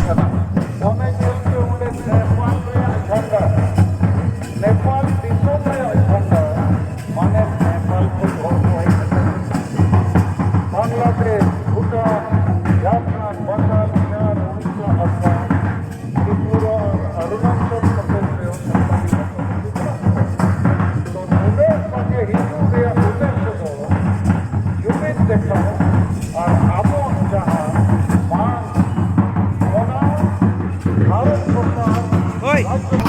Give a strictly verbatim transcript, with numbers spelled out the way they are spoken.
ᱠᱟᱱᱟ᱾ ᱚᱱᱮ ᱧᱮᱞ ᱯᱮ ᱚᱸᱰᱮ ᱱᱮᱯᱟᱞ ᱨᱮᱭᱟᱜ ᱡᱷᱟᱱᱰᱟ, ᱱᱮᱯᱟᱞ ᱫᱤᱥᱚᱢ ᱨᱮᱭᱟᱜ ᱡᱷᱟᱱᱰᱟ, ᱢᱟᱱᱮ ᱱᱮᱯᱟᱞ ᱠᱷᱚᱱ ᱦᱚᱲ ᱠᱚ ᱦᱮᱡ ᱠᱟᱛᱮ ᱵᱟᱝᱞᱟᱫᱮᱥ, ᱵᱷᱩᱴᱟᱱ, ᱡᱷᱟᱲᱠᱷᱚᱸᱰ, ᱵᱟᱝᱜᱟᱞ, ᱵᱤᱦᱟᱨ, ᱩᱲᱤᱥᱥᱟ, ᱟᱥᱟᱢ, ᱛᱨᱤᱯᱩᱨᱟ ᱟᱨ ᱚᱨᱩᱱᱟᱪᱚᱞ ᱯᱨᱚᱫᱮᱥ ᱨᱮ ᱥᱟᱱᱛᱟᱲᱤ ᱵᱷᱟᱥᱟ ᱵᱷᱟᱹᱜᱤ ᱢᱮᱱᱟᱜ ᱛᱟᱵᱚᱱᱟ᱾ ᱛᱚ ᱱᱩᱱᱟᱹᱜ ᱵᱷᱟᱜᱮ ᱦᱤᱡᱩᱜ ᱨᱮᱭᱟᱜ ᱩᱫᱽᱫᱮᱥᱥᱚ ᱫᱚ ᱡᱩᱢᱤᱫ ᱫᱮᱠᱷᱟᱣ ᱟᱨ ᱟᱵᱚᱣᱟᱜ ᱡᱟᱦᱟᱸ ᱢᱟᱱ, ᱚᱱᱟ ᱵᱷᱟᱨᱚᱛ ᱥᱚᱨᱠᱟᱨ ᱦᱳᱭ᱾ ᱨᱟᱡᱽᱡᱚ